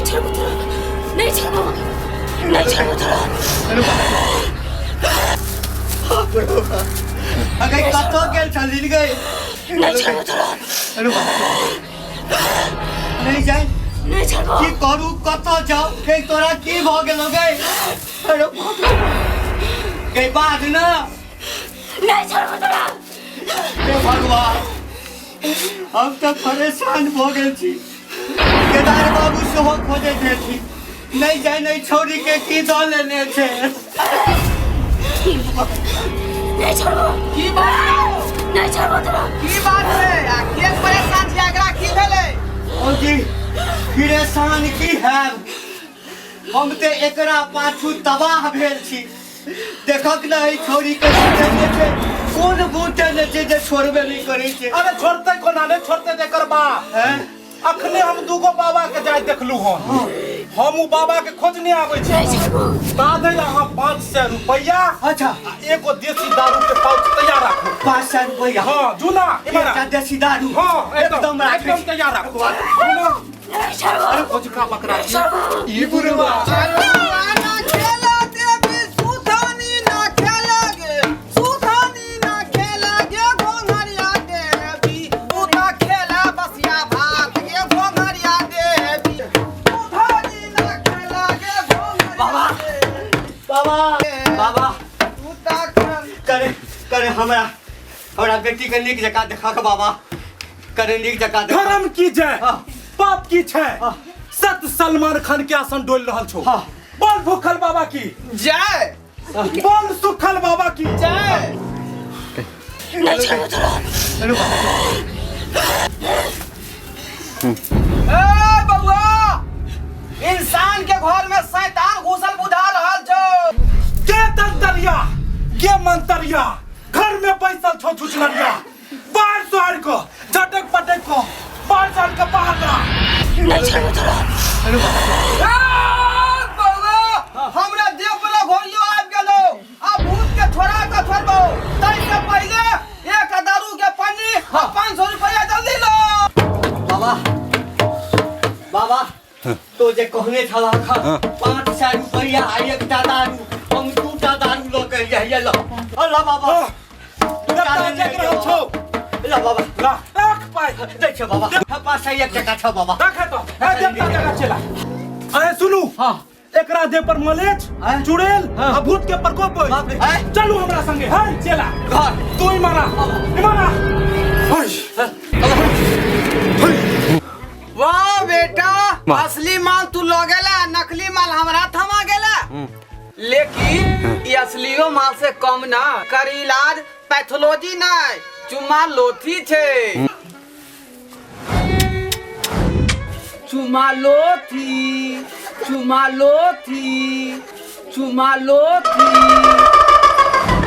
छोड़बो तोरा, नहीं छोड़बो, नहीं छोड़बो तोरा। अगे कतऽ गेल छलिन गई? नहीं छोड़बो तोरा। अरे बाप, नहीं जाए। नहीं छोड़बो। की करू, कतऽ जाऊ? हे, तोरा की भऽ गेलो गई? अरे बाप रे, गई बाज ना। नहीं छोड़बो तोरा। हे भगवान, हम तऽ परेशान भऽ गेल छी। केदार बाबू सेहो खोजैत हेथिन, नहीं जाए नहीं छोड़ी के की दऽ लेने छै। नहीं छोड़बो। की बात? नहीं छोड़बो तोरा। की बात है आ के परेशान छी? एकरा की भेलै? ओ जी, परेशान की हैब, हम तऽ एकरा पाछू तबाह भेल छी। देखक ने, एहि छौड़ी के देने छै, कोन गुण देने छै जे छोड़बे नहि करै छै? अरे छोड़ते कोना नहि छोड़ते ते एकर बाप? हैं? अखने हम दूगो बाबा के जाय देखलू हन। हम उ बाबा के खोजने आबै छी। नहीं छोड़बो। ता धरि अहाँ 500 रुपैआ अच्छा। आ एगो देसी दारू के पाउच तैयार राखू। 500 रुपैआ? हाँ, जूना इमरा। एकटा देसी दारू। हाँ, एकदम। एकदम राखै एकदम छी। तैयार राखू जूना। नहीं छोड़बो। अरे कोजका बकरा छी ई बुढ़वा। ना खेला देवी सुथानी, ना खेला गे सुथानी, ना खेला गे घोंघरिया देवी। तू तो खेला बसिया भात गे घोंघरिया देवी, सुथानी ना खेला गे घोंघरिया बाबा। देवी। बाबा, बाबा। तू तो खेल करे करे, हमरा हमरा बेटी के नीक जकाँ देखक बाबा, करे नीक जकाँ देखक। धर्म की जय, हाँ। पाप की छै। हाँ। सत सलमान खान के आसन डोल रहल छौ। हाँ। बोल भूखल बाबा की जय। बोल सुखल बाबा की जय। नहीं छोड़बो तोरा। अरे बाप। ए बउआ, इंसान के घर में शैतान घुसल बुझा रहल छौ। के तंतरिया, के मंतरिया, घर में बैसल छौ छुछलरिया, बाहर सोहर को झटक पटक को बाहर सोहर के बाहर ला। नहीं छोड़बो तोरा। अरे बाप। ए बउआ, हमरा देह पर घोड़ियो आबि गेलो। आ भूत के छोड़ा के छोड़बो तै से पहिले एक दारू के पन्नी आ 500 रुपया जल्दी लो। बाबा, बाबा, तो जे कहने छला 500 रुपैआ आ एकटा दारू, हम दूटा दारू लऽ के एलियै। ल अल्लाह बाबा, दूटा देवता लेने जग रहल छौ। ल बाबा। ला रख पाइ। दै छै बाबा, 501 टका छौ बाबा। रख तो ए देवता जगह चला। अरे सुनू। हाँ। एकरा देह पर मलेच, आँय? चुड़ैल हाँ। आ भूत के प्रकोप होय। बाप रे। आँय? चलू हमरा संगे है चेला। घर। तू ही मारा मारा। वाह बेटा, असली माल तू ल गेला, नकली माल हमरा थमा गेला। लेकिन ई असलियो माल से कम ना कर, इलाज पैथोलॉजी नहीं, चुम्मा लोथी छे। चुमा लोथी, चुमा लोथी, चुमा लोथी।